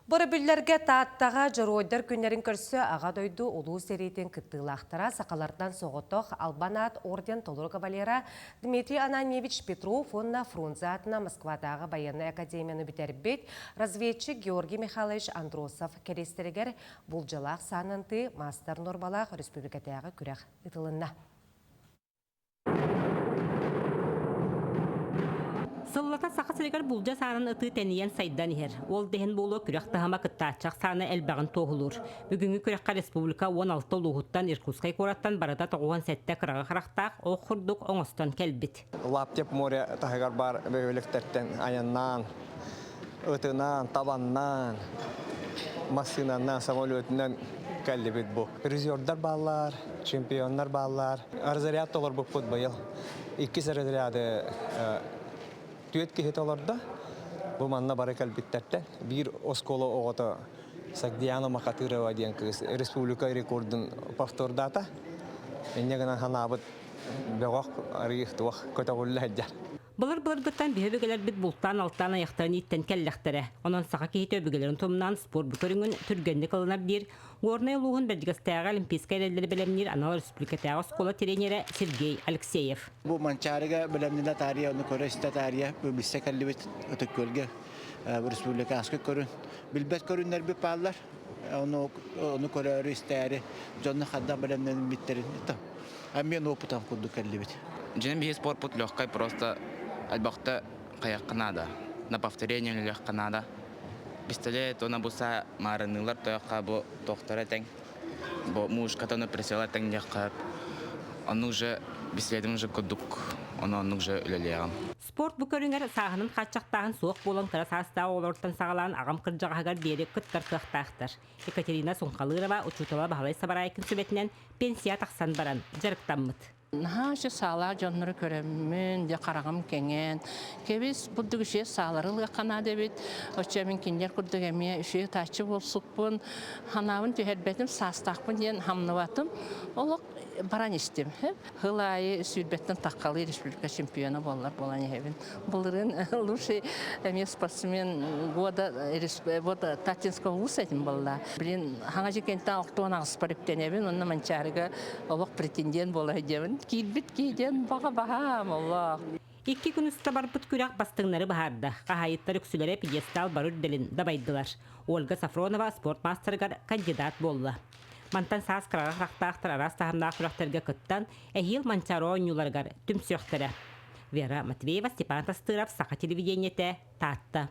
Бөрөбүллэргэ Тааттаҕа Дьоруойдар күннэрин көрсө Аҕа дойду Улуу сэриитин кыттыылаахтара сахалартан соҕотох Албан аат орден толору кавалера Дмитрий Ананьевич Петров уонна Фрунзе аатынан Москватааҕы байыаннай академияны бүтэрбит разведчик Георгий Михайлович Андросов кэриэстэригэр булдьалаах саанантыы маастар нуормалаах өрөспүүбүлүкэтээҕи күрэх ыытылынна. Сыллата Саха сиригэр булдьа саанан ытыы тэнийэн сайдан иһэр. Ол да иһин буолуо күрэх таһыма кыттааччы ахсаана элбэҕин туоһулуур. Бүгүҥҥү күрэххэ республика 16 улууһуттан Иркутскай куораттан барыта 97 кыраҕы харахтаах ох курдук оҥостон кэлбит. Лаптев моря таһыгар баар бөһүөлэктэртэн айаннаан, ытынан, табаннаан, массыынанан, самолетунан кэллибит бу. Призердар бааллар, чемпионнар бааллар. Разряд толорбуппут быйыл. Иккис разряды түөрт киһи толордо. Бу манна бары кэлбиттэртэн. Биир оскуола оҕото Сагдиана Махатырова диэн кыыс республика рекордун повтордаата. Инньэ гынан ханаабыт бөҕөх арыы туох көтөҕүллэ сылдьар. Былыр-былыргыттан биһи өбүгэлэрбит бултаан-алтаан айахтарын ииттэн кэллэхтэрэ. Онон саха киһитэ өбүгэлэрин тумнаан спорт бу көрүҥүн түргэнник ылынар диир Горнай улууһун Бэрдьигэстээҕи Олимпийскай эрэллэри бэлэмниир анал республикатааҕы оскуола тренерэ Сергей Алексеев. Бу Манчаарыга бэлэмнэнэ таарыйа, ону көрө-истэ таарыйа билсэ кэллибит Ытык Күөлгэ республика аскы көрүн. Билбэт көрүннэрбит бааллар. Ону, ону көрөөрү истээри дьонно хадда бэлэмнэммиттэрин Аммен опытом курдук кэллибит. Дьин биһи спорпут легкай просто альбахта хайахха наада. На повторение легкая надо. Пистолет она буса маарынылар тояққа бу тохтора тең. Бу мушкатаны присела тең яққа. Ону уже беследим уже курдук ону оннук же үлэлиэҕим. Спорт бу көрүҥэр сааһынан хааччахтааһын суох буолан кыра саастаах оҕолортон саҕалаан аҕам кырдьаҕаһыгар диэри кыттар кыахтаахтар. Екатерина Сунхалырова учуутала Баһылай Сабараайкын сүбэтинэн пенсия тахсан баран дьарыктаммыт. Наһаа үчүгэй саалаах дьоннору көрөммүн, дьэ хараҕым кэҥээн, кэбис бурдук үчүгэй саалары ылыахха наада эбит. Оччо мин кинилэр курдук эмиэ үчүгэй ытааччы буолсукпун, санаабын түһэрбэтим, саастаахпын диэн хамныбатым. Олох баран истим. Сыл аайы сүүрбэттэн таххалыы республика чемпиона буоллар буолан иһэбин. Былырыын лучший эмиэ спортсмен года вот Татинского вуз этим буолла. Блин, хаҥа дьикентэн охтуон аҕыспар үктэнэбин, онно Манчаарыга олох претендент буола диэбин. Киирбит киһи баҕа баһаам олох. Икки күн уста барбыт күрэх бастыҥнары быһаарда. Хаһаайыттар үксүлэрэ пьедестал бары үрдэлин дабайдылар. Ольга Сафронова спорт маастарыгар кандидат буолла. Мантан саас кыраҕа харахтаахтар араас таһымнаах күрэхтэргэ кыттан, эһиил Манчаары оонньууларыгар түмсүөхтэрэ. Вера Матвеева, Степан Тастыров, Саха телевидениетэ, Таатта.